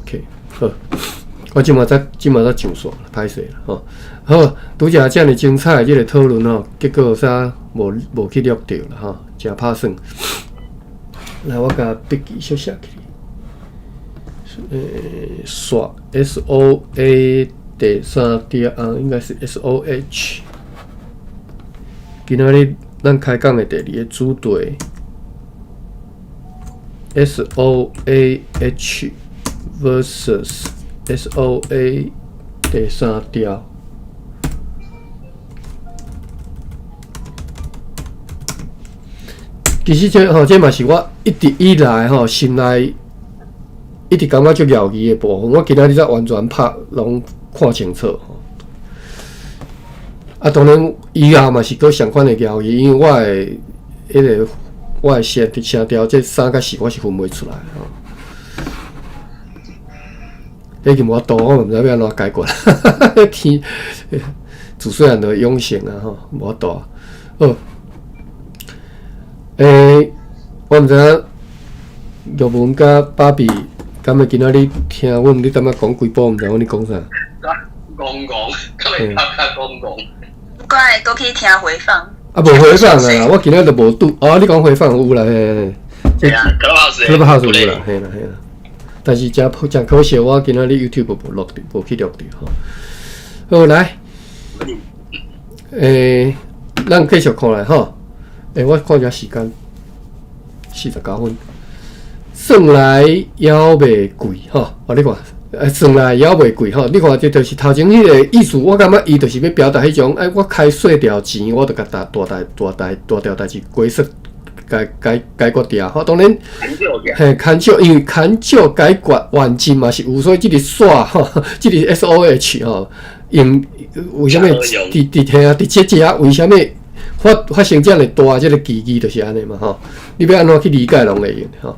OK，好，我這馬才這馬才上線，歹勢啦吼。好，拄才遮爾精彩的這個討論吼，結果啥無無去錄著啦吼，誠拍算。來，我共筆記小寫起來。欸，S O A 第三條啊，應該是 S O H。今仔日咱開講的第二個主題，S O A H versus S O A 第三條。其實這吼，這嘛是我一直以來吼心內一直感覺足猶疑的部分。我今仔日才完全拍攏看清楚吼。啊，當然以後嘛是閣相款的猶疑，因為我的彼個我的聲聲調，這三佮四我是分袂出來吼。已經無法度，我毋知欲按怎解決。天，自細漢就養成啊吼，無法度。好。欸，我毋知影玉文佮芭比，敢會今仔日聽阮你淡仔講幾步，毋知阮咧講啥？戇戇，敢會較較戇戇。我會閣去聽回放。啊，無回放啊！我今仔日就無拄。哦，你講回放有啦，嘿。對啊，Clubhouse。 Clubhouse 有啦，嘿啦嘿啦。但是誠誠可惜，我今仔日 YouTube 無錄著，無去錄著吼。好，來。欸，咱繼續看來吼。欸，我看一下時間，49分。算來猶袂貴吼，哦，你看，欸，算來猶袂貴吼。你看，這就是頭前彼個意思。我感覺伊就是欲表達彼種，欸，我開細條錢，我就共大大大大大大條代誌歸說解解解決掉。吼，當然，嘿，牽少，因為牽少解決完盡嘛是有，所以這個煞吼，這個 S O H 吼，用為啥物佇佇嘿啊？佇這遮為啥物？發發生遮爾大這个奇蹟，就是按呢嘛吼。你欲按怎去理解攏會用吼。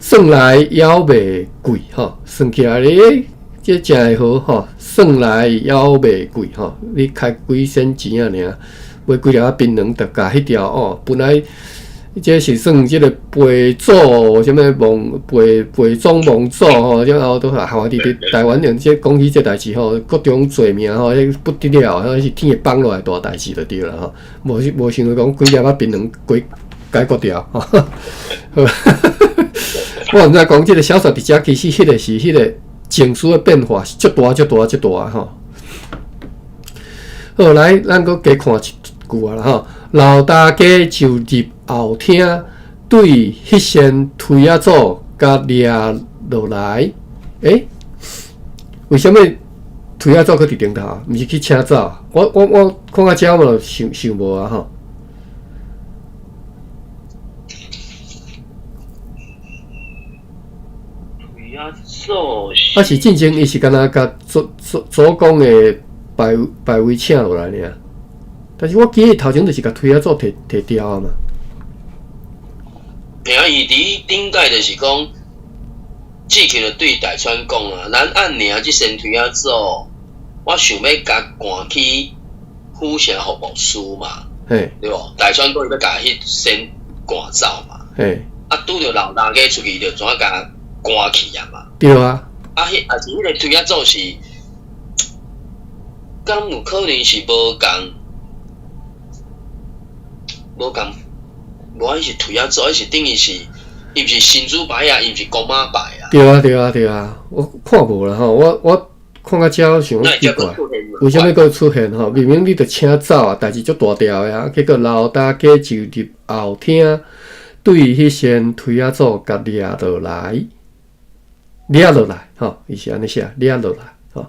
算來猶袂貴吼，算起來咧，這誠會好吼。算來猶袂貴吼，你開幾仙錢仔爾，買幾粒仔檳榔，就共彼條哦，本來這是算這个背祖啥物忘背背宗忘祖吼，了後都台灣佇佇台灣人這講起這代誌吼，各種罪名吼，彼不得了，彼是天會放落來大代誌就對啦吼。無無想著講幾粒仔檳榔解解決掉。我毋知講這个小說佇遮其實彼个是彼个情緒的變化是足大足大足大吼。好，來，咱閣加看一句啊啦吼。老大家就入後廳，對彼仙推仔祖共掠落來。欸，為啥物推仔祖閣佇頂頭？毋是去請走？我我我看到遮我就想想無啊吼。推仔祖啊是進前伊是敢若共祖祖祖公的牌牌位請落來爾。但是我記得頭前就是共推仔祖提提掉啊嘛。嘿啊，伊佇頂擺就是講，志奇就對大川講啊，咱按領這仙推仔祖，我想欲共趕去府城予牧師嘛，對無？大川講伊欲共彼仙趕走嘛，啊，拄著老大家出去就怎共趕去啊嘛？對啊。啊，彼啊是彼个推仔祖是，敢有可能是無仝？無仝，無彼是推仔祖，彼是等於是，伊毋是神主牌啊，伊毋是公媽牌啊。對啊對啊對啊，我看無啦吼，我我看到遮想講奇怪，為啥物閣出現吼？明明你著請走啊，代誌足大條的啊，結果老大家就入後廳，對彼仙推仔祖共掠落來，掠落來吼，伊是按呢寫，掠落來吼。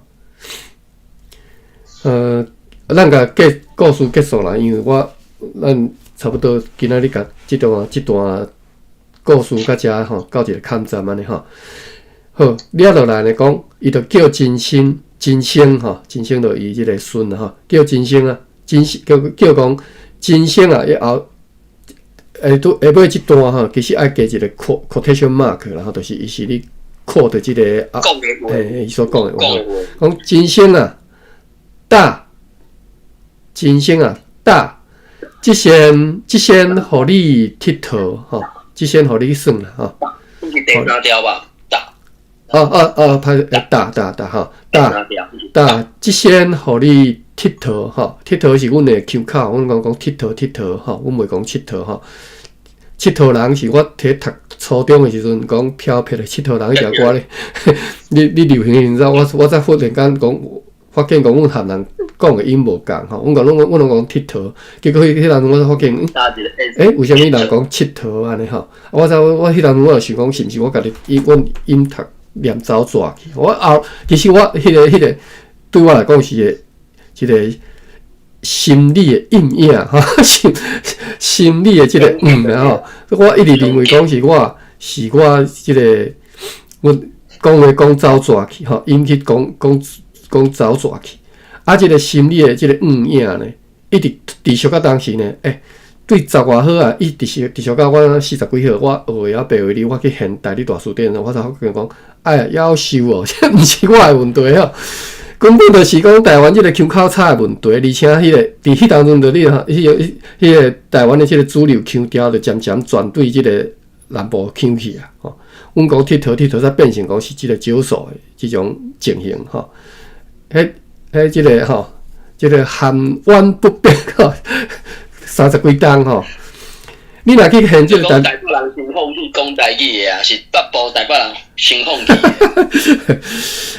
咱共結故事結束啦，因為我咱差不多今仔日共這段這段故事到遮吼，到一个坎站按呢吼。好，掠落來來講，伊就叫真生，真生吼，真生就伊這个孫吼，叫真生啊，真叫叫講真生啊，以後下拄下尾這段吼，其實愛加一个 quotation mark，然後就是伊是咧 quote 這个啊，欸，伊所講的話，講真生啊，大，真生啊，大。這仙這仙予你𨑨迌吼，這仙予你耍啦吼。這是第三條吧？大。哦哦哦，歹打打打吼，打打，這仙予你𨑨迌吼，𨑨迌是阮的腔口，阮講講𨑨迌𨑨迌吼，阮袂講𨑨迌吼。𨑨迌人是我佇讀初中的時陣講飄撇的𨑨迌人彼條歌咧，你你流行的時陣，我我才忽然間講，發現講阮漢人講的音無仝吼，阮講攏阮攏講𨑨迌，結果彼彼當陣我才發現，欸，為啥物人講𨑨迌按呢吼？我才我彼當陣我就想講，是毋是我家己音阮音讀念走紙去？我後其實我彼個彼個對我來講是個一個心理的陰影吼，心心理的這個嗯吼，我一直認為講是我是我這個阮講話講走紙去吼，音去講講講走紙去，啊，這個心理的這個陰影呢，一直持續到當時呢，欸，對十外歲啊，一直持持續到我四十幾歲，我學會曉白話字，我去現台語大辭典，我才發現講，哎呀，夭壽哦，這毋是我的問題吼。根本就是講台灣這個腔口差的問題，而且彼個佇彼當陣就你彼個彼個台灣的這個主流腔調就漸漸轉對這個南部腔去啊。吼，阮講𨑨迌𨑨迌，才變成講是這個少數的這種情形吼。彼彼這個吼，這個含冤不變吼，三十幾冬吼。你若去現這個台北人先放棄講台語的啊，是北部台北人先放棄。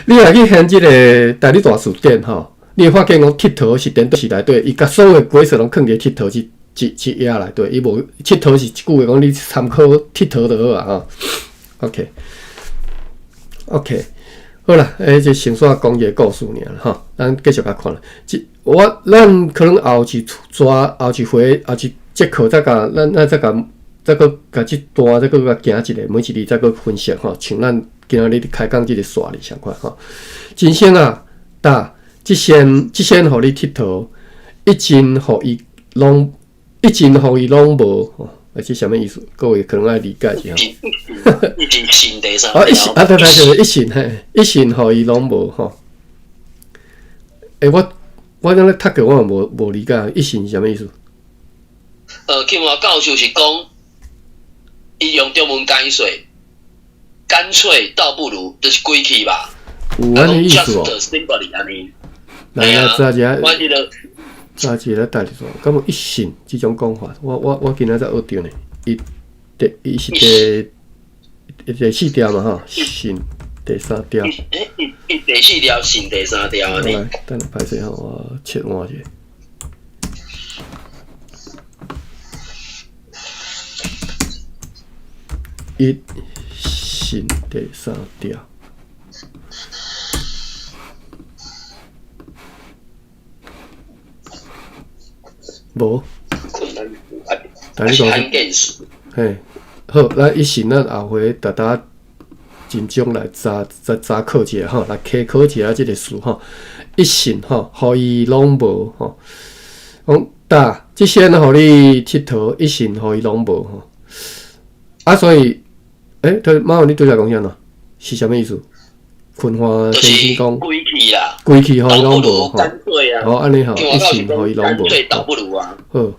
你若去現這個台語大辭典吼，你會發現講𨑨迌是顛倒是內底，伊共所有規則攏囥佇𨑨迌這這這頁內底，伊無𨑨迌是一句話講，你參考𨑨迌就好啊吼。OK，OK，好啦，欸，這先煞講一個故事爾吼，咱繼續共看啦。這我咱可能後一逝後一回後一節課再共咱咱再共再閣共這段再閣共行一下，每一字再閣分析吼，像咱今仔日咧開講這個煞哩相款吼。真生啊，答這仙這仙予你𨑨迌，一真予伊攏一真予伊攏無吼，啊，這啥物意思？各位可能愛理解一下。一真信第三哦，一信啊，對對對，一信嘿，一信予伊攏無吼。欸，我我敢咧讀過，我嘛無無理解，一信是啥物意思？金華教授是講，伊用中文解說，乾脆倒不如就是歸去吧。有按呢意思哦。來來，查一下，查一下來帶一下，敢有一信這種講法？我我我今仔才學著呢。一第伊是第第四調嘛吼，信第三調。欸，伊伊第四調，信第三調按呢。來，等下歹勢吼，我切換一下。一信第三調，無。但你講，嘿，好，咱一信咱後回逐逐集中來查查查考一下吼，來稽考一下這個詞吼。一信吼，予伊攏無吼。講答，這仙予你𨑨迌，一信予伊攏無吼。啊，所以，欸，對，馬雲，你拄才講啥喏？是啥物意思？坤華先生講，歸去啦，歸去予伊攏無吼。哦，按呢吼，一信予伊攏無。好，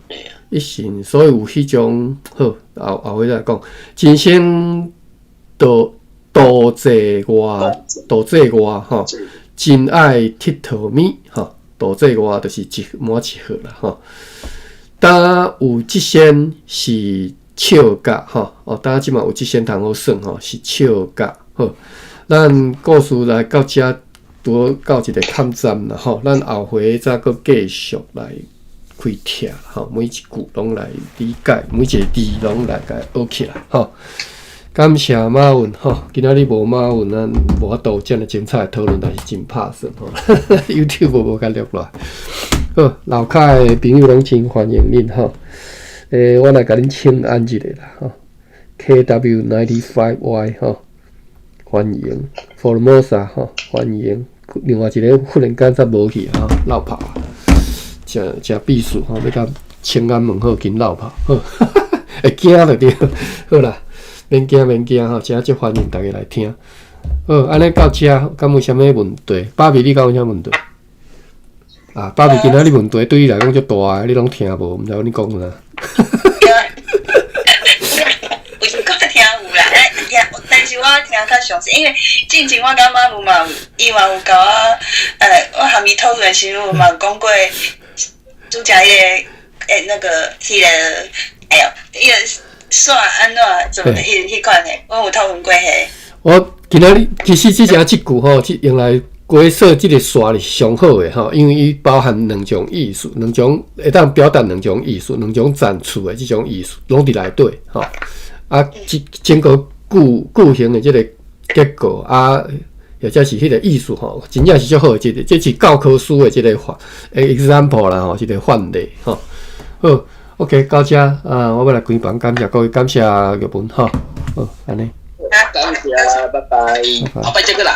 一信，所以有彼種好，後後尾再講。真生道道濟外，道濟外吼，真愛𨑨迌物吼，道濟外就是一滿一號啦吼。當有這仙是笑甲吼，哦，當這馬有這仙通好耍吼，是笑甲好。咱故事來到遮，拄好到一個坎站啦吼。咱後回再閣繼續來開拆吼，每一句攏來理解，每一個字攏來共學起來吼。感謝馬雲吼，今仔日無馬雲，咱無法度有遮爾精彩的討論，但是真拍算吼。YouTube 無共錄落來。好，樓跤的朋友攏真歡迎恁吼。欸，我來共恁請安一下啦吼。KW95Y 吼，歡迎 Formosa 吼，歡迎。另外一個忽然間才無去吼，落跑，誠誠必須吼，欲共請安問好，緊落跑，好，會驚就對，好啦，免驚免驚吼，誠足歡迎大家來聽。好，按呢到遮，敢有啥物問題？芭比，你敢有啥問題？啊，芭比今仔日問題對你來講足大个，你攏聽無，毋知你講啥。有是閣聽有啦，欸，聽，但是實我聽較詳細，因為進前我感覺有嘛有，伊嘛有共我，我含伊討論的時陣，嘛有講過，拄才彼個，那個，彼個，哎喲，彼個線按怎做，彼款的，我有討論過彼。我今仔日其實這只這句吼，這用來解說這个線是上好的吼，因為伊包含兩種意思，兩種會當表達兩種意思，兩種層次的這種意思，攏佇內底吼。啊，這整個句型的這个結構啊，或者是彼个意思吼，真正是足好的這个，這是教科書的這个範 example 啦吼，這个範例吼。好，OK，到這啊，我欲來關房，感謝各位，感謝玉文吼。好，按呢。感謝，拜拜。後擺再閣來。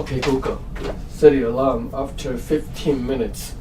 OK Google, set the alarm after 15 minutes.